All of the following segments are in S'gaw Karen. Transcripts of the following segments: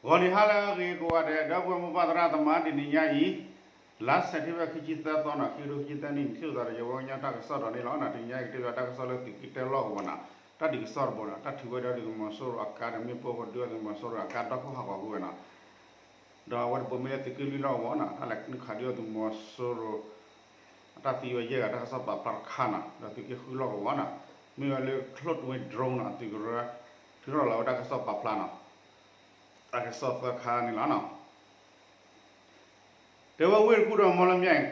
ဂီၤနံၤဟါလၢအဂ့ၤကိးဂၤဒဲး ဒီပုၢ်ဝဲၢ်မိၢ်ပၢ်သရၣ်သမါ တနံၤညါအံၤ လါစဲးပထ့ဘၢၣ် ခံဆံသၢသီနီၤ ခံကထိခံဆံသၢနံၣ် နထံၣ်လိာ်သးဒီး ယဝဲကညီတၢ်ကစီၣ်ဒီးန့ၣ်လီၤ. တနံၤညါအံၤ ကတဲဘၣ်တၢ်ကစီၣ်လၢ သုးက့တၢလီၢ်ကဝီၤနီၤ တၢ်ဒုးကစီၣ်တဘိနီၤ တၢ်ထုးဝဲဒၣ်ဒုၣ်ဒါသုးမီၤစိရိၤအကါဒီးမ့ၣ်ပိၢ်အဃိ ဒုၣ်ဒါသုးမီၤစိရိၤအကါဒီခိၣ်ဟးဂီၤကွံာ်ဝဲနီၤ ဒီးအဝဲတဘိမ့ၢ်လၢသုးက့လွံၢ်လီၢ်ကဝီၤနီၤ တၢ်လဲၤနုာ်ခးဒုၣ်ဒါသုးမီၤစိရိၤ အတၢ်သံဝဲယဲၢ်ဂၤ တၢ်ကစီၣ်ပာ်ဖျါတခါနီၤ ဒီးသုးက့ဃုလီၢ်ကဝီၤနီၤ မ့ၢ်ဝဲလၢ ချိၣ်တဝ့ drone နီၤ အသုးကရၢ ထုးထီၣ်လီၤဝဲတၢ်ကစီၣ်ပာ်ဖျါနီၤ တၢ်ကစီၣ်သၢခါန့ၣ်လီၤနီၤ တဲဝဲဝ့ၢ်တကူၣ်ဒီးမီလမၠဲၣ်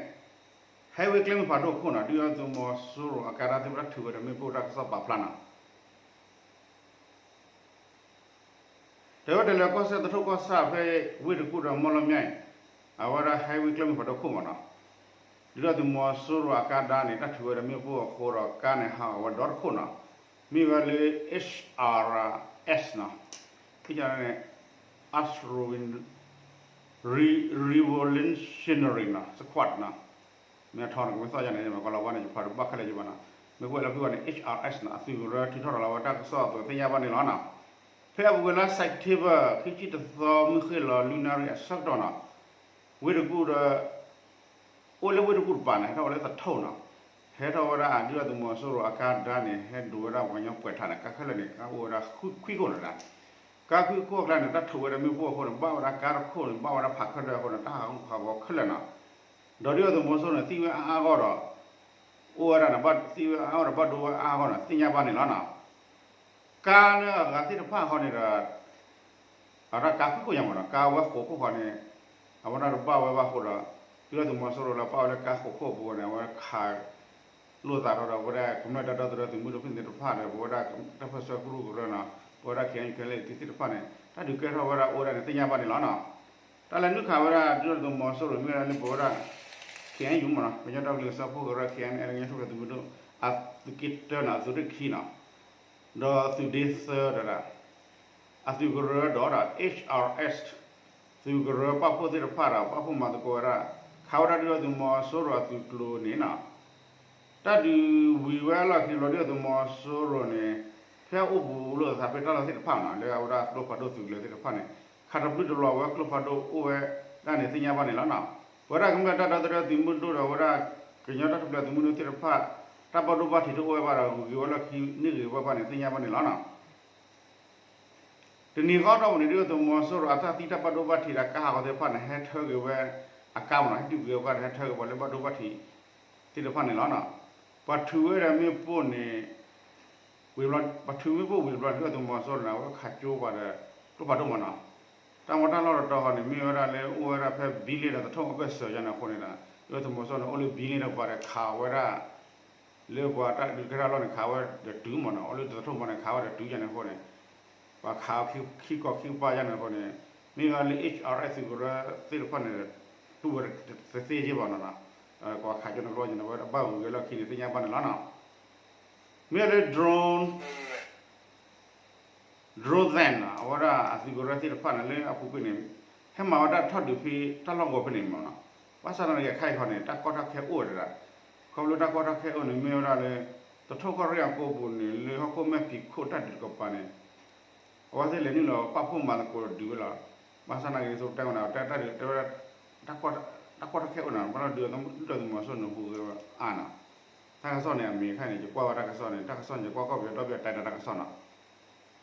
ဟဲဝ့ၢ်ကျဲမုၢ်ဖးဒိၣ်ခိၣ်နီၤ ဒုၣ်ဒါသုးမီၤစိရိၤအကါဒီးသ့ၣ်တဖၣ်ထုးဝဲဒီးမ့ၣ်ပိၢ် တၢ်ကစီၣ်ပာ်ဖျါနီၤ တဲဝဲတလဲၤကီၢ်စဲၣ်သထူၣ်ကီၢ်ဆၣ်ဖဲဝ့ၢ်တကူၣ်ဒီးမီလမၠဲၣ် အဝဲဒၣ်ဟဲဝ့ၢ်ကျဲမုၢ်ဖးဒိၣ်ခိၣ်မးနီၤ ဒုၣ်ဒါသုးမီၤစိရိၤအကါဒါန့ၣ် တၢ်ထုးဝဲဒီးမ့ၣ်ပိၢ်အဃိဒီး ကါန့ၣ်ဟးဂီၤဝဲဒီတခိၣ်နီၤ မ့ၢ်ဝဲလၢ H R S နီၤ ဖဲန့ၣ် Revolutionary နီၤ Squad နီၤ မ့ၢ်ထီန့ၣ် ကမ့ၢ်သီၣ်ယါန့ၣ် မ့ၢ်ကီလီၤဝါန့ၣ် ယဖးတဘၣ်ခဲလၢာ်ယဘၣ်နီၤ မ့ၢ်ကွဲးလီၤဖုဝဲန့ၣ် H R S နီၤ အသုးကရၢထုးထီၣ်လီၤဝဲတၢ်ကစီၣ်အသိးသ့ၣ်ညါဘၣ်န့ၣ်လီၤနီၤ ဖဲအပူၤကွံာ်လါစဲးပထ့ဘၢၣ် ခံဆံတသီ မုၢ်ဃ့ၢ်လီၤလွံၢ်နၣ်ရံၣ်အဆၢကတီၢ်နီၤ ဝ့ၢ်တကူၣ်ဒီး အိၣ်လၢဝ့ၢ်တကူၣ်တပၤန့ၣ် ဟဲထီၣ်ဝဲလၢသထူၣ်နီၤ ဟဲထီၣ်ဝဲဒၣ်ဒုၣ်ဒါသုးမီၤစိရိၤအကါဒါန့ၣ် ဟဲဒိးဝဲဒၣ်ပှၤကညီပှဲၤထးန့ၣ် ကါခဲလၢာ်န့ၣ် ကါအိၣ်ဝဲဒၣ်ခွံခိၣ်န့ၣ်ဒီး ကါခွံခိၣ်အကျါန့ၣ် တၢ်ထုးဝဲဒီးမ့ၣ်ပိၢ်အဃိန့ၣ် ဘၣ်ဝဲဒၣ်ကါတခိၣ်န့ၣ် ဘၣ်ဝဲဒၣ်ဖးခၢၣ်ဒၢအဃိန့ၣ် တၢ်ဟးဂီၤခဲလၢာ်နီၤ ဒီးဒုၣ်ဒါသုးမီၤစိရိၤန့ၣ် သံဝဲအါအါဂီၢ်ဒီး အိၣ်ဝဲဒၣ်န့ၣ် သံဝဲအါအါဂီၢ်ဒီး ဘၣ်ဒိဝဲအါအါဂီၢ်န့ၣ် သ့ၣ်ညါဘၣ်န့ၣ်လီၤနီၤ ကါလၢအဂၤသ့ၣ်တဖၣ်ဃီန့ၣ်ဒီး အဝဲဒၣ်ကါခွံခိၣ်ညါမးနီၤ ကါဝဲဃိးခိၣ်ဃီန့ၣ် အဝဲဒၣ်တဘၣ်ဝဲဘၣ်ဃိဒီး ဒုၣ်ဒါသုးမီၤစိရိၤလၢပာ်ဝဲလၢကါဃိးခိၣ်အပူၤန့ၣ် အဝဲခးလိာ်သးထီၣ်ဒီး ပဝဲဒၣ်ကမျၢၢ်တၢ်ဒီသဒၢသုးမုၢ်ဒိၣ်ဖဲန့ၣ်သ့ၣ်တဖၣ်ဒီး ပဝဲဒၣ်တၢ်ပၢၢ်ဆၢကရူၢ်ကရၢနီၤ ပဝဲဒၣ် K N U K N L A သ့ၣ်တဖၣ်န့ၣ် တၢ်ဒုးကဲထီၣ်ဝဲဒၣ်အိၣ်ဝဲဒၣ်န့ၣ် သ့ၣ်ညါဘၣ်န့ၣ်လီၤနီၤ တၢ်လဲၤနုာ်ခးဝဲဒၣ်ဒုၣ်ဒါသုးမီၤစိရိၤမ့ၢ်ဝဲဒၣ်လၢပဝဲဒၣ် K N U မးနီၤ ကညီဒီကလုာ်စၢဖှိၣ်ကရၢ K N L A ကညီတၢ်ပၢၢ်ဆၢသုးမုၢ်ဒိၣ် အသုးက့တၢနီၤ အသုးရ့ၣ်ခံနီၤ ဒီးသုးဒ့သၢဒီး အသုးကရၢဒီး H R S သုးကရၢပာ်ဖှိၣ်သ့ၣ်တဖၣ်ဒီး ပာ်ဖှိၣ်မၤသကိးဝဲဒၣ် ခးဝဲဒၣ်ဒုၣ်ဒါသုးမီၤစိရိၤအသုးကျိၤန့ၣ်နီၤ တၢ်ဒုးဝံၤဝဲအလီၢ်ခံလီၤ ဒုၣ်ဒါသုးမီၤစိရိၤန့ၣ် ဖဲအအိၣ်ဘူးလိာ်သးဖဲတၢ်လီၢ်သ့ၣ်တဖၣ်နီၤ လၢအဝဲဒၣ်ကျိဖးဒိၣ်သုးကလၢၤသ့ၣ်တဖၣ်န့ၣ် ခးတပျုၢ်တလီၤဝဲကျိဖးဒိၣ်အိၣ်ဝဲဒၣ်န့ၣ်သ့ၣ်ညါဘၣ်န့ၣ်လီၤနီၤ ပဝဲဒၣ်ကမျၢၢ်တၢ်ဒီသဒၢသုးမုၢ်ဒိၣ်ဒီးဝဲဒၣ် ကညီတၢ်ထူၣ်ဖျဲးသုးမုၢ်ဒိၣ်သ့ၣ်တဖၣ် တၢ်ဘၣ်ဒိဘၣ်ထံးတအိၣ်ဝဲဘၣ်ဒီး ဂုၤက့ၤဝဲလီၢ်ခံန့ၢ်ဂ့ၤဝဲဘၣ်န့ၣ် သ့ၣ်ညါဘၣ်န့ၣ်လီၤနီၤ တနံၤဃီဒီးပူၤန့ၣ် ဒုၣ်ဒါသုးမီၤစိရိၤအတၢ်သံတၢ်ဘၣ်ဒိဘၣ်ထံးဒီးကါဟးဂီၤသ့ၣ်တဖၣ်န့ၣ် ဟဲထၢက့ၤဝဲအကါမးနီၤ ဟဲဒုးက့ၤဝဲကါဒီး ဟဲထၢက့ၤပှၤလၢဘၣ်ဒိဘၣ်ထံးသ့ၣ်တဖၣ်န့ၣ်လီၤနီၤ ပှၤထုးဝဲဒီးမ့ၣ်ပိၢ်န့ၣ် ဝံၤဘျီ ပှၤထုးမ့ၣ်ပိၢ်ဝံၤတဘျီန့ၣ် ဒုၣ်ဒါသုးမီၤစိရိၤန့ၣ် အဝဲခးကၠိပှၤဒီး ကျိဖးဒိၣ်မးနီၤ တၢ်မ့ၢ်တၢ်လီၢ်တတီၤဃီန့ၣ် မ့ၢ်ဝဲဒၣ်လၢအိၣ်ဝဲဒၣ်ဖဲဘံလ့ဒီးသထူၣ်အဘၢၣ်စၢၤယါန့ၣ်အဃိန့ၣ်ဒီး ဒုၣ်ဒါသုးမီၤစိရိၤန့ၣ် အိၣ်လၢဘံလ့ဒီးပှၤဒီးခးဝဲဒၣ် လၢပှၤတၢ်ဒုးကဲထီၣ်လီၢ်န့ၣ် ခးဝဲဒီးတုၤမးနီၤ အိၣ်လၢသထူၣ်မးန့ၣ် ခးဝဲဒီးတုၤယါန့ၣ်အဃိန့ၣ် ပှၤခးခံကီၢ်ခံကပၤယါန့ၣ်အဃိန့ၣ် မ့ၢ်ဝဲလၢ H R S သုးကရၢသ့ၣ်တဖၣ်န့ၣ် တူၢ်ဝဲတသ့ယ့ၢ်ဘၣ်နီၤ ပှၤခးကၠိန့ၣ်ကျိန့ၣ် အဝဲဒၣ်ဘၣ်ဂုၤက့ၤလီၢ်ခံန့ၣ် သ့ၣ်ညါဘၣ်န့ၣ်လီၤနီၤ မ့ၢ်လၢ drone drone သ့ၣ်နီၤ အဝဲဒၣ်အသုးကရၢသ့ၣ်တဖၣ်န့ၣ် လၢအပူၤကွံာ်န့ၣ် ဟဲမၤဝဲတၢ်ထီၣ်ဒုးဖဲတၢ်လီၢ်ကဝီၤဖဲန့ၣ်မးနီၤ ဘၣ်ဆၣ်သနာ်က့ခဲအံၤခီန့ၣ် တၢ်ကီတၢ်ခဲအိၣ်ဝဲဒၣ် ခီဖျိတၢ်ကီတၢ်ခဲအိၣ်န့ၣ် မ့ၢ်ဝဲဒၣ်လၢ သထူၣ်ကီၢ်ရ့ၣ်အကိပူၤန့ၣ် လၢဟီၣ်ခိၣ်မဲာ်ဖံးခိၣ်တၢ်ဒုးတကပၤန့ၣ် အဝဲသ့ၣ်လဲၤနုာ်လီၤပာ်ဖှိၣ်မၤသကိးဒုးဝဲလီၤ. ဘၣ်ဆၣ်သနာ်က့ ဒ်သိးပတဲဝဲန့ၣ် တၢ်ဒုးတဲဝဲဒၣ် တၢ်ကီတၢ်ခဲအိၣ်န့ၣ် ဘၣ်ဒီးဒုးသုးမီၤစိရိၤန့ၣ် ဟူးဂဲၤဝဲအါနီၤ. တၢ်ကစီၣ်န့ၣ် အမံၤခဲအံၤန့ၣ် ယကွၢ်ဝဲတၢ်ကစီၣ်န့ၣ် တၢ်ကစီၣ်န့ၣ် ယကွၢ်ကီၢ်ပယီၤဒီဘ့ၣ်အတၢ်တဲတၢ်ကစီၣ်နီၤ.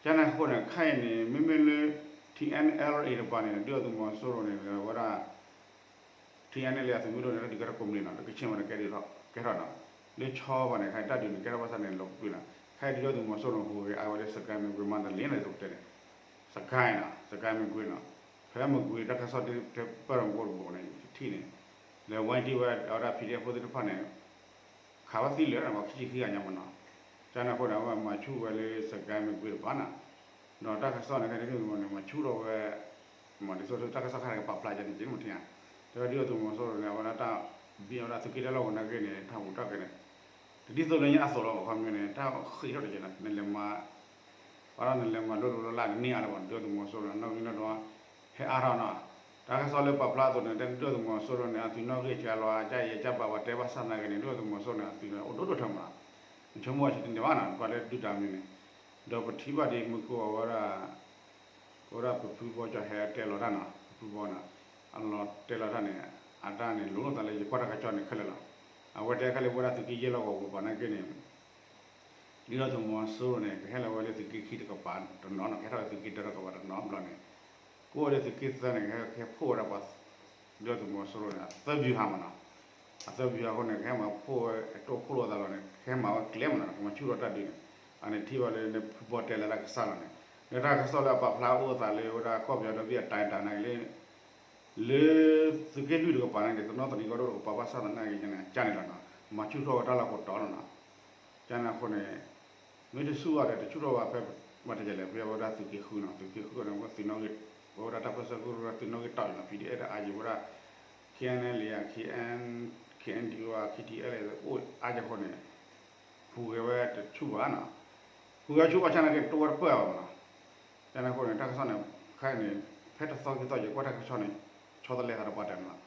ကန့ၣ်အဃိန့ၣ် ခဲအံၤန့ၣ် မ့မ့ၢ်လၢ T N L A တပၤန့ၣ် ဒုးသုးမီၤစိရိၤန့ၣ် ဝဲဒၣ် T N L A အသုးမုၢ်ဒိၣ်န့ၣ် တၢ်ဒုးကဲထီၣ်ကိးမုၢ်နံၤနီၤ လၢကခ့ၣ်မ့ၢ်န့ၣ် ကဲထီၣ်နီၤ. လၢဆီဘၣ်န့ၣ် ခဲအံၤတၢ်ဒုးန့ၣ် ကဲထီၣ်ဘၣ်ဆၣ်န့ၣ် လီၤပှံၤနီၤ. ခဲအံၤဒုးသုးမီၤစိရိၤန့ၣ် ဟူးဂဲၤအါဝဲလၢ စကဲမ့ၢ်ကွ့မါတလ့န့ၣ် ဒ်သိးပတဲန့ၣ် စကဲနီၤ စကဲမ့ၢ်ကွ့နီၤ. ဖဲမ့ၢ်ကွ့တၢ်ကစီၣ်တပၢၢ်မူတဘိန့ၣ် ထံၣ်န့ၣ် လဲၤဝဲတ့ၢ်ဝဲ အဝဲဒၣ် P D F ဖိသ့ၣ်တဖၣ်န့ၣ် ခးဝဲသံလၢာ်န့ၣ် ပှၤခံဆံခံဂၤညါမ့ၢ်နီၤ. ကန့ၣ်အဃိန့ၣ် အဝဲမၤဆူၣ်ဝဲလၢ စကဲမ့ၢ်ကွ့တပၤနီၤ. ဒီးတၢ်ကစီၣ်န့ၣ် ခဲအံၤန့ၣ် မ့ၢ်မ့ၢ်န့ၣ် မၤဆူၣ်ထီၣ်ဝဲ မ့ၢ်ဒ်သိးတၢ်ကစီၣ်ခါန့ၣ် ကပာ်ဖျါကန့ၣ် က့မ့ၢ်ထံၣ်ဧါ. တဲဝဲဒ်သိးသုးမီၤစိရိၤန့ၣ် အဝဲဒၣ်တၢ်ဘံၣ်အဝဲဒၣ်သုးက့တၢ်လီၢ်ကဝီၤနာ်က့န့ၣ် တၢ်ဟူးတၢ်ဂဲၤန့ၣ် တဒ်သိးလၢညါအသိးလီၤ အခီပညီန့ၣ် တၢ်ဃံးထီၣ်တက့ၢ်နီၤ နလဲၤမၤ ဘၣ်ဒီးနလဲၤမၤလိလိၤလၢ်လၢ်န့ၣ် န့ၢ်အါလၢၤဘၣ် ဒုးသုးမီၤစိရိၤန့ၣ် နီၣ်ဂံၢ်နီၣ်ဒွး ဟဲအါထီၣ်နီၤ. တၢ်ကစီၣ်လၢပာ်ဖျါအသိးန့ၣ် တဲဒုးသုးမီၤစိရိၤန့ၣ် အသုးနီၣ်ဂံၢ်ဆဲးလီၤ အကၢ်ယဲၢ်ကၢ်ဘၣ်ဝဲတဲဘၣ်ဆၣ်သနာ်က့န့ၣ် ဒုးသုးမီၤစိရိၤန့ၣ် အသုးန့ၣ် အိၣ်ဒိၣ်ဒိၣ်ထီၣ်မးနီၤ. နဆိကမိၣ်အီၤဆံးတန့ၢ်ဘၣ်နီၤ ပှၤလၢဒုးတၢ်မနုၤန့ၣ် ဒီးပထံၣ်ဘၣ်ဒ်မုၢ်ကိၢ်အဝဲဒၣ် ပဖုဘီကၠီဟဲတဲလီၤတၢ်နီၤ, ပဖုဘီနီၤ, အလီၤတဲလီၤတၢ်န့ၣ်, အတၢ်န့ၣ် လိၤလိာ်သးလၢယကွၢ်တၢ်ကစီၣ်န့ၣ်ခဲလၢာ်လီၤ. အဝဲတဲခဲလၢာ်ဝဲဒၣ်သုးက့ယဲၢ်လီၢ်ကဝီၤပူၤပှၤနာ်က့န့ၣ် ဒုၣ်ဒါသုးမီၤစိရိၤန့ၣ် ကဟဲလီၤဝဲလၢသုးက့ခံတကပၤတနီၤနီၤ, ကဟဲထီၣ်ဝဲသုးက့တၢတကပၤတနီၤဘျီန့ၣ်, ကအိၣ်ဝဲလၢသုးက့သၢန့ၣ် ကဟဲဖှိၣ်ဝဲဒၣ်ပှၤ ဒုၣ်ဒါသုးမီၤစိရိၤန့ၣ် အသၢဘျူးဟးမးနီၤ, အသၢဘျူးဟးအဃိန့ၣ် ကဟဲမၤဖှိၣ်ဝဲ တိၢ်ဖှိၣ်လိာ်သးလီၤန့ၣ် ကဟဲမၤဝဲကျဲမးနီၤ, ကမၤဆူၣ်ထီၣ်တၢ်ဒုးန့ၣ်, အန့ၣ်ထံၣ်ဘၣ်လၢနဖုဘီတဲလၢတၢ်ကစီၣ်လီၤန့ၣ်, လၢတၢ်ကစီၣ်လၢအပာ်ဖျါအိၣ်သးလၢဝဲဒၣ်ကီၢ်ပယီၤဒီဘ့ၣ်အတၢ်တၢ်နာ်က့လၢ လၢသုးက့လွံၢ်တကပၤန့ၣ် တနီသရံၣ်ကီၢ်ဒိၣ်တကပၤဘၣ်ဆၣ်သနာ်က့န့ၣ် ကန့ၣ်လီၤနီၤ, မၤဆူၣ်ထီၣ်ဝဲတၢ်လီၢ်ကိးတီၤလီၤနီၤ. ကန့ၣ်အဃိန့ၣ် မ့ၢ်တဆူၣ်ဘၣ်ဒီး တဆူၣ်ထီၣ်ဘၣ်ဖဲ မ့ၢ်တကလဲၣ် ဖဲဝဲဒၣ်သုးက့ဃုနီၤ, သုးက့ဃုန့ၣ် ဝဲသုးနီၣ်ဂံၢ် ဝဲဝဲဒၣ်တၢ်ပၢဆှၢကရူၢ်သုးနီၣ်ဂံၢ်တီၢ်အံၤနီၤ, ဖံးဒ့အဲၣ်ဒၣ်အါယံၤဝဲဒၣ် ခ့ၣ်အဲၣ်အၣ်လ့ ခ့ၣ်အဲၣ် ခ့ၣ်အဲၣ်ဒူ ခ့ၣ်ထံၣ်အဲၣ်လ့ အိၣ်အါယံၤအဃိန့ၣ် ဟူးဂဲၤဝဲတဆူၣ်ဘၣ်နီၤ, ဟူးဂဲၤဆူၣ်ဘၣ်ဆၣ်နာ်က့ တဝဲတပၢၢ်ဘၣ်မးနီၤ. ကန့ၣ်အဃိန့ၣ် တၢ်ကစီၣ်န့ၣ် ခဲအံၤန့ၣ် ဖဲတသီခံသီ ယကွၢ်တၢ်ကစီၣ်န့ၣ် ဆီတလဲသးတပှၢ်တၢၢ်မးနီၤ,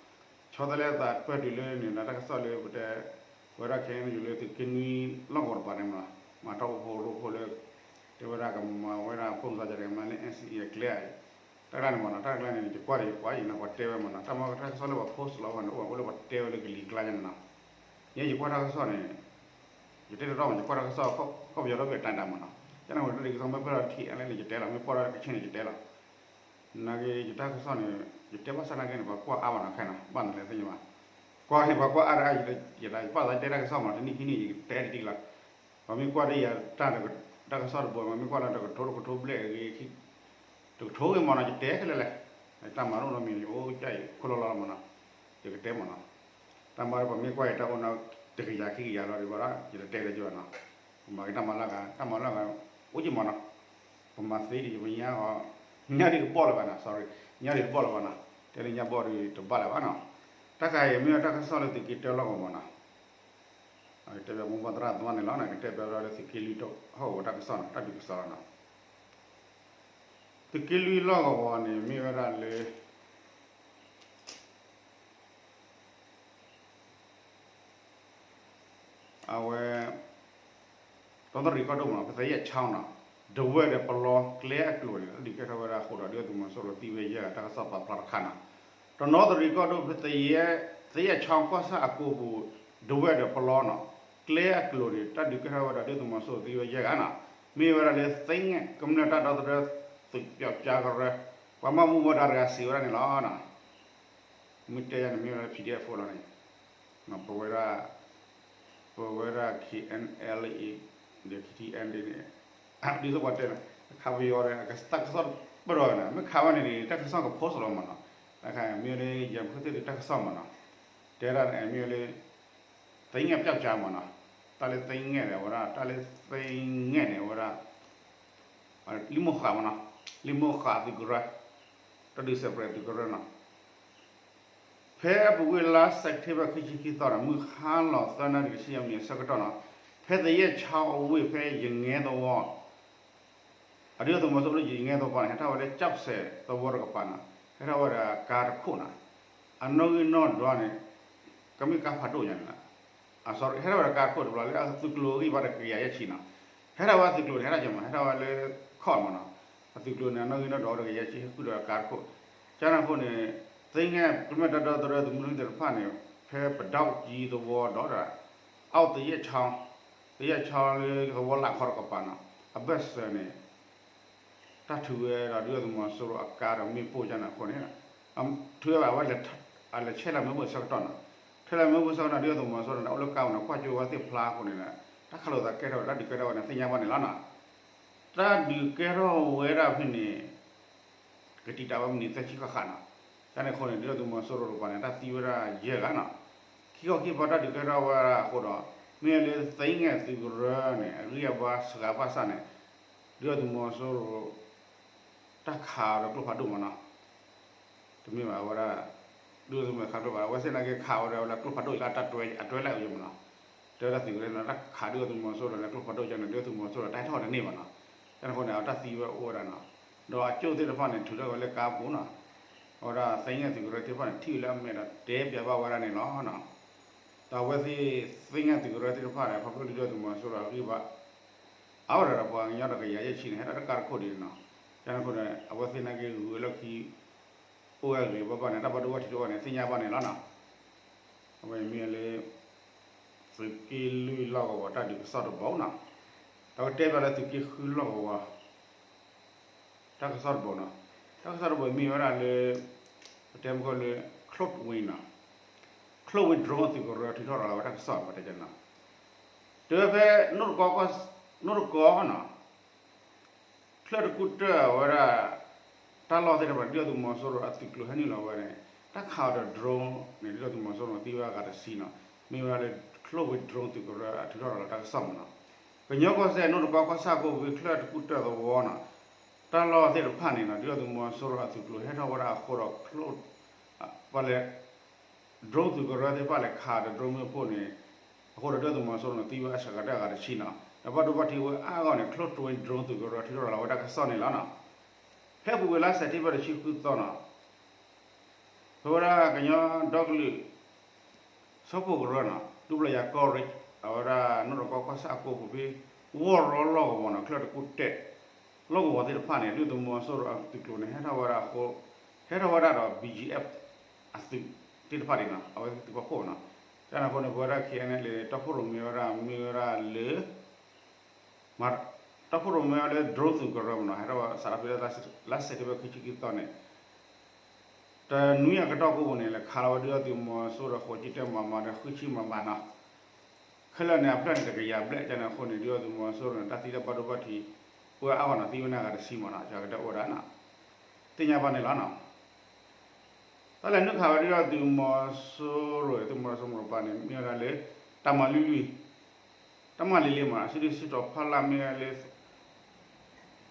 ဆီတလဲသးပၢၢ်တုၤလၢန့ၣ်ဒီး တၢ်ကစီၣ်လၢပတဲ ဝဲဒၣ်ခဲအံၤန့ၣ်ယူၤလၢသုးက့နွံလီၢ်ကဝီၤတပၤန့ၣ်မးနီၤ, မၤတၢ်အိၣ်ဖှိၣ်ရိဖှိၣ်လၢ တဲဝဲဒၣ်ကမၤဝဲဒၣ် ပိၢ်မုၢ်သးကလဲၤမၤလၢ NCA အကျဲအံၤ တၢ်ကျါန့ၣ်မးနီၤ, တၢ်ကျါန့ၣ် ယကွၢ်ဒီးယကွၢ်ယံၤနီၤ, ပှၤတဲဝဲမးနီၤ, တၢ်မ့ၢ်တၢ်ကစီၣ်လၢပှၤ post လီၤဝဲန့ၣ် အိၣ်ဝဲလၢပှၤတဲဝဲလၢကလံၤကျါညါန့ၣ်နီၤ. ယဲယကွၢ်တၢ်ကစီၣ်န့ၣ် ယတဲတရီမး ယကွၢ်တၢ်ကစီၣ် ကီၢ်ပယီၤဒီဘ့ၣ်အတၢ်ဒၣ်မးနီၤ, ကန့ၣ်ဝဲတၢ်ဒ်ကစီၣ်မ့ၢ်ပၢၢ်ထီၣ် ထံၣ်အဲၣ်လ့န့ၣ် ယတဲလီၤ, မ့ၢ်ပၢၢ်ထီၣ်ကဆ့ၣ်န့ၣ် ယတဲလီၤ. နာ်က့ ယတၢ်ကစီၣ်န့ၣ် ယတဲဘၣ်ဆၣ်နာ်က့န့ၣ် ပှၤကွၢ်အါမးနီၤခဲနီၤ, ဘၣ်နလဲၤသ့ၣ်ညါဘၣ်, ကွၢ်န့ၣ် ပှၤကွၢ်အါဒီးအါယံၤလၢ ယတၢ်ယပာ်သးတဲတၢ်ကစီၣ်မးနီၤ, တနံၣ်ခံနံၣ် ယကတဲတံၢ်လီၤ. ပှၤမ့ၢ်ကွၢ်ဒီးယၤတၢ် တၢ်ကစီၣ်တဘိ ပှၤမ့ၢ်ကွၢ်လၢတကထိတကထိဘျဲၣ်အဂ့ၤ တကထိဂ့ၤမးနီၤ ယတဲခဲလၢာ်လဲၣ်, တၢ်မၤလိလီၤမံၤ ယအိၣ်ကၢ်အံၤခိၣ်လီၤလီၤမးနီၤ, ယကတဲမးနီၤ. တၢ်မၤဒီးပှၤမ့ၢ်ကွၢ်ယၤတၢ်အိၣ်နီၤ တကယၤခံကယၤလီၤဒ်ဘၣ်ဒီး ယတတဲလၢၤဘၣ်နီၤ, ပမၤက့ၤတၢ်မၤလၢဂၤ တၢ်မၤလၢဂၤ အိၣ်က့ၤမးနီၤ, ပမၤသ့ဒံး ပညါဂီၤ ညါဒံးတဘီၣ်လၢၤဘၣ်နီၤ sorry, ညါဒံးတဘီၣ်လၢၤဘၣ်နီၤ, တဲလၢညါဘီၣ်ဒံးတဘၣ်လၢၤဘၣ်နီၤ. တၢ်ခါအံၤမ့ၢ်ဝဲတၢ်ကစီၣ်လၢသုးက့တၢလီၢ်ကဝီၤမးနီၤ, တဲဘၣ်မိၢ်ပှၢ်သရၣ်သမါန့ၣ်လီၤ, ကတဲဘၣ်ဝဲဒၣ်လၢသုးက့လွံၢ်ဟီၣ်ကဝီၤတၢ်ကစီၣ်နီၤ, တၢ်ဒုးကစီၣ်လီၤနီၤ. သုးက့လွံၢ်လီၢ်ကဝီၤန့ၣ် မ့ၢ်ဝဲဒၣ်လၢ အဝဲ တီသရံၣ်ကီၢ်ဒိၣ်မးနီၤ, ဖဲသယဲၣ်ချီနီၤ, ဒဝဲၢ်ဒီးပလီကျဲအကျိၤန့ၣ် တၢ်ဒုးကဲထီၣ်ဝဲဒၣ်အဃိဒီး ဒုၣ်ဒါသုးမီၤစိရိၤသံဝဲယဲၢ်ဂၤ တၢ်ကစီၣ်ပာ်ဖျါတခါနီၤ. တနီသရံၣ်ကီၢ်ဒိၣ်ဖဲသယဲၣ် သယဲၣ်ချီကီၢ်ဆၣ်အကိပူၤ ဒဝဲၢ်ဒီးပလီနီၤ, ကျဲအကျိၤန့ၣ် တၢ်ဒုးကဲထီၣ်ဝဲဒၣ်ဒုၣ်ဒါသုးမီၤစိရိၤသံဝဲယဲၢ်ဂၤနီၤ, မ့ၢ်ဝဲဒၣ်လၢသ့ၣ်ငဲၢ်ကမျၢၢ်တၢ်ဒီသဒၢသုးပျီကါကရၢ ပှၤဘၣ်မူဘၣ်ဒါတဂၤစံးဝဲဒၣ်န့ၣ်လီၤ. မ့ၢ်တဲယၤန့ၣ် မ့ၢ်ဝဲဒၣ် PDF ဖိလီၤန့ၣ်, ပဝဲဒၣ် ပဝဲဒၣ် KNLA ဒီး KTLA န့ၣ် ဒ်သိးပှၤတဲန့ၣ် ခးပယီၤဒီး တၢ်ကစီၣ်ပၢၢ်ထီၣ်ဝဲန့ၣ် မ့ၢ်ခးဝဲန့ၣ်န့ၣ် တၢ်ကစီၣ်က post လီၤမးနီၤ, တၢ်ခါမ့ၢ်လၢ ယၤဖုသ့ၣ်တၢ်ကစီၣ်မးနီၤ, တဲဒၣ်န့ၣ်မ့ၢ်လၢ သ့ၣ်ငဲၢ်ပျီကါမးနီၤ, တၢ်လၢသ့ၣ်ငဲၢ်ဒီးဝဲဒၣ် တၢ်လၢသ့ၣ်ငဲၢ်န့ၣ်ဝဲဒၣ် လံာ်မိၢ်ဃာ်မးနီၤ, လံာ်မိၢ်ဃာ်သုးကရၢ, တၢ်ဒုးစဲးပြဲးသုးကရၢနီၤ. ဖဲအပူၤကွံာ်လါစဲးပထ့ဘၢၣ် ခံဆံခံသီန့ၣ် မုၢ်ဟါလီၤသၢနၣ်ရံၣ် တဆံယဲၢ်မံးနံးအဆၢကတီၢ်နီၤ, ဖဲသယဲၣ်ချီအဝ့ၢ်ဖဲယငဲသဝီ အဒုၣ်ဒါသုးမီၤစိရိၤလၢယငဲသဝီန့ၣ် ဟဲထီၣ်ဝဲလၢကၠီၣ်စဲးသဝီတကပၤနီၤ, ဟဲထီၣ်ဝဲဒၣ်ကါတခိၣ်နီၤ, အနီၣ်ဂံၢ်နီၣ်ဒွးန့ၣ် ကမ့ၢ်ကါဖးဒိၣ်ညါန့ၣ်နီၤ, အ sorry ဟဲထီၣ်ဝဲဒၣ်ကါတခိၣ်တဘျီလၢအသုးကျိၤအဂံၢ်ဘါဒီး ကယၤယဲၢ်ဆံနီၤ, ဟဲထီၣ်ဝဲအသုးကျိၤန့ၣ် ဟဲထီၣ်ကဲမး ဟဲထီၣ်ဝဲလၢခီၣ်မးနီၤ, အသုးကျိၤန့ၣ် အနီၣ်ဂံၢ်နီၣ်ဒွးဒီး ကယၤယဲၢ်ဆံ ဟဲဃုာ်ဒီးကါတခိၣ်, ကန့ၣ်အဃိန့ၣ် သ့ၣ်ငဲၢ် ကမျၢၢ်တၢ်ဒီသဒၢသုးမုၢ်သံၣ်သ့ၣ်တဖၣ်န့ၣ် ဖဲပဒီကၠံသဝီဒီး အအိၣ်သယဲၣ်ချီ သယဲၣ်ချီလၢသဝီလၢ်ခီတကပၤနီၤ, အဘၢၣ်စၢၤန့ၣ် တၢ်ထုးဝဲဒီးဒုၣ်ဒါသုးမီၤစိရိၤအကါဒီးမ့ၣ်ပိၢ်ကန့ၣ်အဃိန့ၣ် ထုးဝဲဘၣ်ဝဲ အလဲၤဆဲးလၢမ့ၣ်ပိၢ်အဆၢကတီၢ်နီၤ, ထဲလၢမ့ၣ်ပိၢ်အဆၢကတီၢ် ဒုၣ်ဒါသုးမီၤစိရိၤန့ၣ် အိၣ်လၢကါပူၤန့ၣ် ကွၢ်ကၠိဝဲသ့ၣ်ဖျါအဃိန့ၣ် တၢ်ခးလိာ်သးကဲထီၣ်ဝဲ တၢ်ဒုးကဲထီၣ်ဝဲန့ၣ် သ့ၣ်ညါဘၣ်န့ၣ်လီၤနီၤ, တၢ်ဒုးကဲထီၣ်ဝဲဒၣ်ဖဲန့ၣ် ကတံာ်တာ်ဝဲမံးနံးသၢဆံဃၣ်ဃၣ်နီၤ, ကန့ၣ်အဃိန့ၣ် ဒုၣ်ဒါသုးမီၤစိရိၤတကပၤန့ၣ် တၢ်သံဝဲဒၣ်ယဲၢ်ဂၤနီၤ, ခံခီခံဖီတၢ်ဒုးကဲထီၣ်ဝဲဒၣ်အဃိဒီး မ့ၢ်လၢသ့ၣ်ငဲၢ်သုးကရၢန့ၣ် အဂံၢ်အဘါစှၤဘၣ်ဆၣ်န့ၣ် ဒုၣ်ဒါသုးမီၤစိရိၤ တၢ်ခးဒီးကျိဖးဒိၣ်မးနီၤ, တမ့ၢ်ဘၣ်ဝဲဒၣ် ဒုၣ်ဒါသုးမီၤစိရိၤခးကျိဖးဒိၣ် အဝဲသ့ၣ်နာ်က့ခးဝဲဒၣ်ဝဲလၢကျိဖးဒိၣ်အံၤလၢအတၢ်တွဲ အတွဲလၢအယိာ်မးနီၤ, တဲဝဲဒၣ်သုးကရၢန့ၣ် တၢ်ခးဒုၣ်ဒါသုးမီၤစိရိၤလၢကျိဖးဒိၣ်ကန့ၣ် ဒုၣ်ဒါသုးမီၤစိရိၤတၢ်ဟဲထီၣ်တန့ၢ်ဘၣ်နီၤ, ကန့ၣ်အဃိန့ၣ် အတၢ်သံဝဲအိၣ်ဝဲဒၣ်နီၤ, ဒီးအကၠိၣ်သ့ၣ်တဖၣ်န့ၣ် ထုးထီၣ်ဝဲလၢကါပူၤနီၤ, အဝဲဒၣ်သ့ၣ်ငဲၢ်သုးကရၢသ့ၣ်တဖၣ်န့ၣ် ထံၣ်ဝဲလၢအမဲာ်ဒီးတဲပျးဘၣ်ဝဲဒၣ်န့ၣ်လီၤနီၤ, ဒီးအဝဲသ့ၣ်သ့ၣ်ငဲၢ်သုးကရၢသ့ၣ်တဖၣ်န့ၣ် ခီဖျိလၢဒုၣ်ဒါသုးမီၤစိရိၤအဂံၢ်ဘါ အဝဲဒၣ်ဒီးပှၤကညီတကယၤယဲၢ်ဆံန့ၣ် ဟဲထီၣ်လၢကါတခိၣ်ဒ်န့ၣ်နီၤ, ကန့ၣ်အဃိန့ၣ် အဝဲသ့ၣ်နာ်က့ဂုၤဝဲလီၢ်ခံ အိၣ်ဝဲဂ့ၤဘၣ်ဘၣ်န့ၣ် တၢ်ဘၣ်ဒိဘၣ်ထံးတအိၣ်ဘၣ်န့ၣ် သ့ၣ်ညါဘၣ်န့ၣ်လီၤနီၤ. အဝဲမ့ၢ်လၢ သုးက့လွံၢ်လီၢ်ကဝီၤတၢ်ဒုးကစီၣ်တဘီနီၤ. ဒီးကတဲဘၣ်လၢသုးက့ဃုလီၢ်ကဝီၤ တၢ်ကစီၣ်တဘီနီၤ. တၢ်ကစီၣ်တဘီမ့ၢ်ဝဲဒၣ်လၢ ပတဲမ့ၢ်လၢ Cloud Wing နီၤ, Cloud Wing drone အသုးကရၢထုးထီၣ်ရၤလီၤဝဲတၢ်ကစီၣ်မ့ၢ်တဲန့ၣ်နီၤ. တဲဝဲဖဲ နိၣ်တကီ နိၣ်တကီနီၤ ချၢၣ်တကူၣ်တၢၣ်ဝဲဒၣ် တၢ်လီၢ်သ့ၣ်တဖၣ် ဒုၣ်ဒါသုးမီၤစိရိၤအသုးကျိၤဟဲနုာ်လီၤဝဲန့ၣ် တၢ်ခးအီၤဒီး drone န့ၣ် ဒုၣ်ဒါသုးမီၤစိရိၤန့ၣ် သံဝဲအဂၤတဆံနီၤ. မ့ၢ်ဝဲဒၣ်လၢ Cloud Wing drone သုးကရၢအထုးထီၣ်ရၤလီၤတၢ်ကစီၣ်မ့ၢ်နီၤ. ကညီကီၢ်စဲၣ် နိၣ်တကီကီၢ်ဆၣ်ကိးဘ့ၣ် ချၢၣ်တကူၣ်တၢၣ်သဝီနီၤ တၢ်လီၢ်သ့ၣ်တဖၣ်န့ၣ်နီၤ ဒုၣ်ဒါသုးမီၤစိရိၤအသုးကျိၤဟဲထီၣ်ဝဲဒၣ်အဃိဒီး ပှၤလဲၤ drone သုးကရၢသ့ၣ်တဖၣ်လဲၤခးဒီး drone မ့ၣ်ပိၢ်န့ၣ် အဃိဒီးဒုၣ်ဒါသုးမီၤစိရိၤန့ၣ် သံဝဲအစှၤကတၢၢ်အဂၤတဆံနီၤ. ဒီးဘၣ်ဒိဘၣ်ထံးဝဲအါဂၤန့ၣ် Cloud Wing drone သုးကရၢထုးထီၣ်ရၤလီၤဝဲတၢ်ကစီၣ်န့ၣ်လီၤနီၤ. ဖဲအပူၤကွံာ်လါစဲးပထ့ဘၢၣ်တဆံဃုသီနီၤ ဖဲဝဲဒၣ်ကညီဒီကလုာ် ဆၢဖှိၣ်ကရၢနီၤ ဒူပျီယၤကီၢ်ရ့ၣ် အဝဲဒၣ်နိၣ်တကီကီၢ်ဆၣ်အကိးပူၤဖဲ ဝီၢ်ရီလီၢ်ကဝီၤနီၤ ချၢၣ်တကူၣ်တၢၣ် လီၢ်ကဝီၤသ့ၣ်တဖၣ်န့ၣ် ဒုၣ်ဒါသုးမီၤစိရိၤအသုးကျိၤန့ၣ် ဟဲထီၣ်ဝဲဒၣ်အဃိ ဟဲထီၣ်ဝဲဒၣ်ဒီး B G F အသုးသ့ၣ်တဖၣ်န့ၣ်နီၤ အဝဲသ့ၣ်သုးပာ်ဖှိၣ်နီၤ. ကန့ၣ်အဃိန့ၣ် ပဝဲဒၣ် K N L တီခိၣ်ရိၣ်မဲဝဲဒၣ် မ့ၢ်ဝဲဒၣ်လၢ မၤ တီခိၣ်ရိၣ်မဲဝဲလၢ drone သုးကရၢမ့ၢ်နီၤ ဟဲထီၣ်ဝဲစးထီၣ်ဖဲလါစဲးပထ့ဘၢၣ်ခံဆံခံသီန့ၣ် တနွံအကတီၢ်ကိးပူၤန့ၣ် လဲၤခးလီၤဝဲဒုၣ်ဒါသုးမီၤစိရိၤဃိးဆံတၢ မမ ဒီးဃုဆံ မမ နီၤ. ခဲလၢာ်န့ၣ် အဖျၢၣ်န့ၣ်တကယၤဘျဲၣ် ကန့ၣ်အဃိန့ၣ် ဒုၣ်ဒါသုးမီၤစိရိၤန့ၣ် တၢ်သံတၢ်ဘၣ်ဒိဘၣ်ထံး အိၣ်ဝဲအါဂၤနီၤ သံဝဲန့ၣ်အဂၤတဆံမ့ၢ်နီၤ စှၤကတၢၢ်အိၣ်ဝဲဒၣ်နီၤ သ့ၣ်ညါဘၣ်န့ၣ်လီၤနီၤ. တၢ်လဲၤနုာ်ခးဝဲဒုၣ်ဒါသုးမီၤစိရိၤ သုးမီၤစိရိၤတကပၤန့ၣ် မ့ၢ်ဝဲဒၣ်လၢ တၢ်မၤလွံၢ်လွံၢ် တၢ်မၤလ့လ့မ့ၢ်နီၤ စုဒုၣ်စုတီၤဖီလာ်မ့ၢ်ဝဲလၢ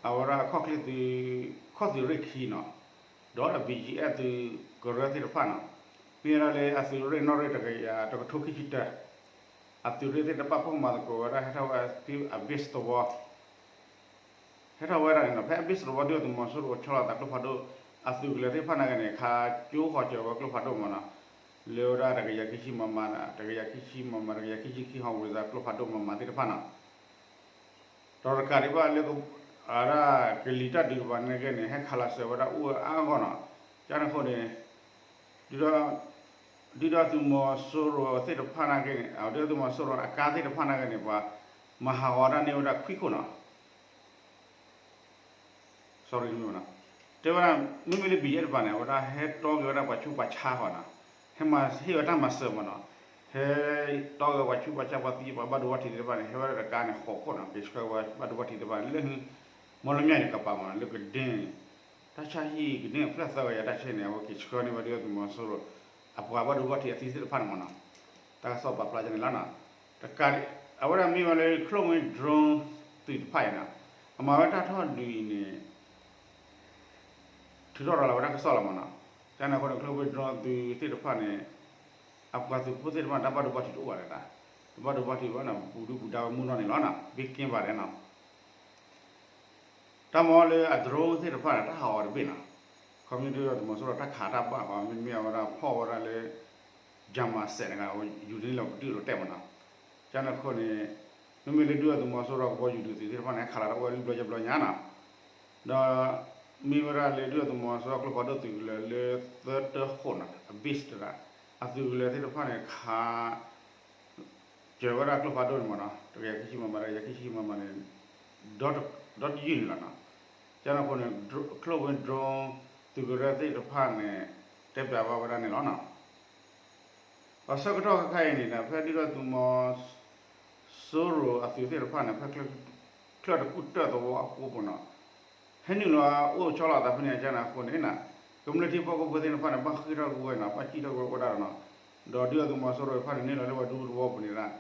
အဝဲဒၣ်ခီၣ်ချ့သုး ခီၣ်သုးရ့ၣ်ခံနီၤ ဒီး B G F သုးကရၢသ့ၣ်တဖၣ်နီၤ မ့ၢ်ဝဲဒၣ်လၢအသုးရ့ၣ်နီၣ်ရ့ၣ်တကယၤ တကထိခံဆံတၢ အသုးရ့ၣ်သ့ၣ်တဖၣ်ပာ်ဖှိၣ်မၤသကိးဝဲဒၣ် ဟဲထီၣ်ဝဲဖဲ Abyss သဝီ ဟဲထီၣ်ဝဲဒၣ်န့ၣ်နီၤ ဖဲ Abyss သဝီ ဒုၣ်ဒါသုးမီၤစိရိၤဆီလီၤသးကျိဖးဒိၣ် အသုးကလၢၤသ့ၣ်တဖၣ်နာ်က့န့ၣ် ခးကၠိဃီၤစၢၤဝဲကျိဖးဒိၣ်မ့ၢ်နီၤ လၢဝဲဒၣ်တကယၤခံဆံ မမ တကယၤခံဆံ မမ တကယၤခံဆံခံ howitzer ကျိဖးဒိၣ်မမသ့ၣ်တဖၣ်နီၤ ဒီးတကးဒံးဘၣ်လၢ အဝဲဒၣ်ကလံၤတၢ်ဒုးတကပၤနာ်က့န့ၣ် ဟဲခးလီၤစၢၤဝဲဒၣ်အိၣ်ဝဲအါဂီၢ်နီၤ ကန့ၣ်အဃိန့ၣ် ဒုၣ်ဒါသုးမီၤစိရိၤသ့ၣ်တဖၣ်နာ်က့န့ၣ် ဒုၣ်ဒါသုးမီၤစိရိၤအကါသ့ၣ်တဖၣ်နာ်က့န့ၣ် ပှၤမၤဟးဂီၤဝဲဒၣ်န့ၢ်ဝဲဒၣ်ခွံခိၣ်နီၤ sorry မ့ၢ်နီၤ တဲဝဲဒၣ် မ့မ့ၢ်လၢ B G F တကပၤန့ၣ် အဝဲဒၣ်ဟဲတီဂ့ၤဝဲဒၣ်ပှၤဆူးပှၤဆါဃီနီၤ ဟဲမၤဟ့ၣ်ဝဲတၢ်မၤစၢၤမ့ၢ်နီၤ ဟဲတီဂ့ၤပှၤဆူးပှၤဆါ ပှၤသံပှၤဘၣ်ဒိဘၣ်ထံးသ့ၣ်တဖၣ်န့ၣ် ဟဲဝဲဒၣ်တကါန့ၣ် ဃိးခိၣ်နီၤ က့ၤဆှၢဝဲဘၣ်ဒိဘၣ်ထံးသ့ၣ်တဖၣ်န့ၣ် လၢ မီလမၠဲၣ်န့ၣ်ကပၤမ့ၢ်နီၤ လၢကဒ့ တၢ်ဆါဟံၣ်ကန့ၢ်အဖျၢၣ်သၢကယၤတၢ်ဆဲန့ၣ် အဝဲက့ၤဆှၢန့ၢ်ဝဲဒုၣ်ဒါသုးမီၤစိရိၤ အပှၤဘၣ်ဒိဘၣ်ထံးအသံသ့ၣ်တဖၣ်န့ၣ်မ့ၢ်နီၤ တၢ်ကစီၣ်ပာ်ဖျါန့ၣ်လီၤနီၤ တကးဒံး အဝဲဒၣ်မ့ၢ်ဝဲလၢ Cloud Wing drone သုးတဖၣ်အံၤနီၤ အမၤဝဲတၢ်ထီၣ်ဒုးအံၤန့ၣ် ထုးထီၣ်ရၤလီၤဝဲဒၣ်ကစီၣ်လီၤမ့ၢ်နီၤ ကန့ၣ်အဃိန့ၣ် Cloud Wing drone သုးသ့ၣ်တဖၣ်န့ၣ် အပှၤသုးဖိသ့ၣ်တဖၣ်န့ၣ် တၢ်ဘၣ်ဒိဘၣ်ထံးတအိၣ်ဘၣ်လၢၤဘၣ် တဘၣ်ဒိဘၣ်ထံးဘၣ်နီၤ ပူၤဒုပူၤဒါဝဲမုၢ်နီၢ်န့ၣ်လီၤနီၤ ဘ့က့ဘၣ်ဒဲးနီၤ တၢ်မၤလၢအ drone သ့ၣ်တဖၣ်န့ၣ် တၢ်ဟးဂီၤတဘ့ၣ်နီၤ ခီမ့ၢ်ဒုၣ်ဒါသုးမီၤစိရိၤတၢ်ခးတၢ်ဘၣ်ဃီ မ့မ့ၢ်အဝဲဒၣ်ဖီၣ်ဝဲဒၣ်လၢ Jammer စဲးတဂၤ ယူၤန့ၢ်လီၤပတုာ်လီၤတဲာ်မ့ၢ်နီၤ ကန့ၣ်အဃိန့ၣ် မ့မ့ၢ်လၢဒုၣ်ဒါသုးမီၤစိရိၤကဘီယူၤဒုးသုးသ့ၣ်တဖၣ်န့ၣ် ဟဲခးလီၤတၢ်အိၣ်ဝဲလွံၢ်ဘျီယဲၢ်ဘျီညါနီၤ ဒီး မ့ၢ်ဝဲဒၣ်လၢဒုၣ်ဒါသုးမီၤစိရိၤကျိဖးဒိၣ်သုးကလၢၤလၢသၢတၢဃိးနီၤ Abyss တဂၤ အသုးကလၢၤသ့ၣ်တဖၣ်န့ၣ်ခး စၢၤဝဲဒၣ်ကျိဖးဒိၣ်န့ၣ်မ့ၢ်နီၤ တကယၤခံဆံ မမ တကယၤခံဆံ မမ န့ၣ် ဒီတယုၢ်န့ၣ်လီၤနီၤ ကန့ၣ်အဃိန့ၣ် Cloud Wing drone သုးကရၢသ့ၣ်တဖၣ်န့ၣ် တဲပျးဘၣ်ဝဲဒၣ်န့ၣ်လီၤနီၤ ဒီးဆၢကတီၢ်ခဲခါအံၤန့ၣ် ဖဲဒုၣ်ဒါသုးမီၤ စိရိၤအသုးသ့ၣ်တဖၣ်န့ၣ် ဖဲ ချၢၣ်တကူၣ်တၢၣ်သဝီအကိးပူၤနီၤ ဟဲနုာ်လီၤအိၣ်ဆီလီၤအသးဖဲန့ၣ်အကန့ၣ်အဃိန့ၣ် ကမျၢၢ်ထံဖိကီၢ်ဖိသ့ၣ်တဖၣ်န့ၣ် ဘၣ်ဃ့ၢ်ထီၣ်ကွံာ်ဝဲနီၤ ဘၣ်စံၣ်ထီၣ်ကွံာ်ဝဲဒၣ်နီၤ ဒီးဒုၣ်ဒါသုးမီၤစိရိၤတဖၣ်န့ၣ် နုာ်လီၤလၢပှၤဒူသဝီပူၤန့ၣ်ဒၣ်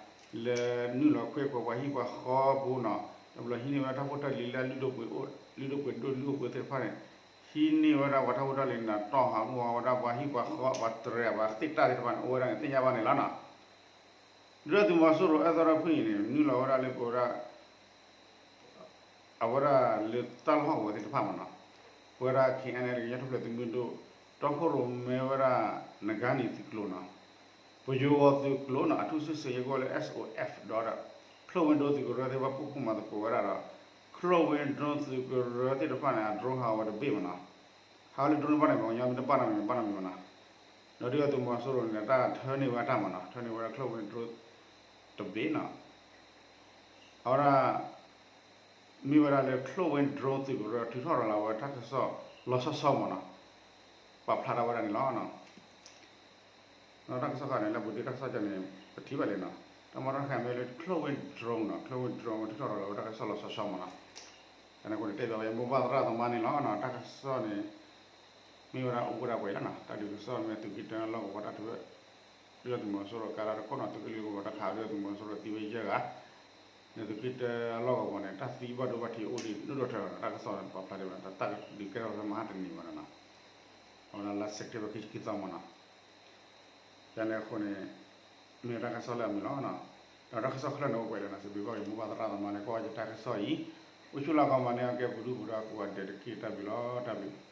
လဲၤနုာ်လီၤခွဲးကွၢ်ပှၤဟံၣ်ပှၤဃီပူၤနီၤ တဘျီဟံးန့ၢ်ဝဲဒၣ်တၢ်ဖိတၢ်လံၤလၢအလုၢ်ဒိၣ်ပှ့ၤအိၣ် လုၢ်ဒိၣ်ပှ့ၤဒိၣ်လုၢ်အိၣ်ပှ့ၤသ့ၣ်တဖၣ်န့ၣ် ဟံးန့ၢ်ဝဲဒၣ်ပှၤတၢ်ဖိတၢ်လံၤန့ၣ် တီၢ်ဟးဂီၤဝဲဒၣ်ပှၤဟံၣ်ပှၤဃီ ပှၤတြဲၤပှၤသ့ၣ်တၢ်သ့ၣ်တဖၣ်န့ၣ် အိၣ်ဝဲဒၣ်န့ၣ် သ့ၣ်ညါဘၣ်န့ၣ်လီၤနီၤ ဒုၣ်ဒါသုးမီၤစိရိၤအဲၣ်သီတဖုအံၤန့ၣ် နုာ်လီၤဝဲဒၣ်လၢပဝဲဒၣ် အဝဲဒၣ်လၢတၢ်လီၢ်ဟီၣ်ကဝီၤသ့ၣ်တဖၣ်မ့ၢ်နီၤ, ပဝဲဒၣ် K N L ကညီထူၣ်ဖျဲးသုးမုၢ်ဒိၣ် တီခိၣ်ရိၣ်မဲဝဲဒၣ် နဂါနံၤသုးကျိၤနီၤ, ပယိၤဂီၤသုးကျိၤနီၤ အထူးစစ်ဆင်ရေး ကိးဝဲလၢ S O F ဒီး Cloud Wing drone သုးကရၢသ့ၣ်တဖၣ် ပာ်ဖှိၣ်မၤသကိးဝဲဒၣ်ဒီး Cloud Wing drone သုးကရၢသ့ၣ်တဖၣ်န့ၣ် အ drone ဟးဝဲတဘ့ၣ်မနီၤ, ဟးဝဲလၢ drone တဖၣ်န့ၣ် ပှၤကညီမ့ၢ်တဘၣ်နီတမံၤ ဘၣ်နီတမံၤမနီၤ, ဒီးဒုၣ်ဒါသုးမီၤစိရိၤန့ၣ် တၢ်ထၢန့ၢ်ဝဲအတၢ်မနီၤ, ထၢန့ၢ်ဝဲဒၣ် Cloud Wing drone တဘ့ၣ်နီၤ, အဝဲဒၣ် မ့ၢ်ဝဲဒၣ်လၢ Cloud Wing drone သုးကရၢထုးထီၣ်ရၤလီၤဝဲတၢ်ကစီၣ်လီၤဆီဆီမနီၤ, ပာ်ဖျါထီၣ်ဝဲဒၣ်န့ၣ်လီၤ. ဒီးတၢ်ကစီၣ်ဃီန့ၣ် လၢဘူးဒုတၢ်ကစီၣ်ကန့ၣ် ပထံၣ်ဘၣ်လံနီၤ, တၢ်မၤတၢ်တခါမ့ၢ်လၢ Cloud Wing drone နီၤ, Cloud Wing drone ထုးထီၣ်ရၤလီၤဝဲတၢ်ကစီၣ်လီၤဆီဆီမနီၤ, တၢ်န့ၣ်အဃိန့ၣ် တဲဘၣ်ဝဲမိၢ်ပၢ်သရၣ်သမါန့ၣ်လီၤ. တၢ်ကစီၣ်န့ၣ် မ့ၢ်ဝဲဒၣ်အိၣ်ဝဲဒၣ်ပှဲၤလီၤနီၤ, တၢ်ဒုးကစီၣ်မ့ၢ်သုးက့တၢအလီၢ်ကဝီၤတၢ်ထုး ဒုၣ်ဒါသုးမီၤစိရိၤကါလၢတခိၣ်နီၤ, သုးက့လွံၢ်ကဝီၤတၢ်ခး ဒုၣ်ဒါသုးမီၤစိရိၤသံဝဲယဲၢ်ဂၤ, န့ၣ်သုးက့တၢအလီၢ်ကဝီၤန့ၣ် တၢ်သံဘၣ်ဒိဘၣ်ထံးအိၣ်ဒံးဒိၣ်ဒိၣ်ထၢထီၣ်နီၤ, တၢ်ကစီၣ်န့ၣ်ပာ်ဖျါဒံးဝဲ တၢ်ကဒုးကဲထီၣ်လၢမဟါတနံၤဘၣ်နီၤ, အဝဲဒၣ်လါ September ခံဆံခံသီမနီၤ, တၢ်န့ၣ်အဃိန့ၣ် မ့ၢ်တၢ်ကစီၣ်လၢအမုာ်လီၤနီၤ, ဒီးတၢ်ကစီၣ်ခဲလၢာ်န့ၣ်အိၣ်ပှဲၤလီၤနီၤ, စံးဘျုးဘၣ်က့ၤမိၢ်ပၢ်သရၣ်သမါလၢကွၢ်ဝဲယတၢ်ကစီၣ်အံၤ, အိၣ်ဆူၣ်လၢကီမၤန့ၢ်အကဲပူၤဒုၣ်ပူၤဒါကိးဂၤဒဲးတက့ၢ်, တၢ်ဘျုးလီၤ, တၢ်ဘျုး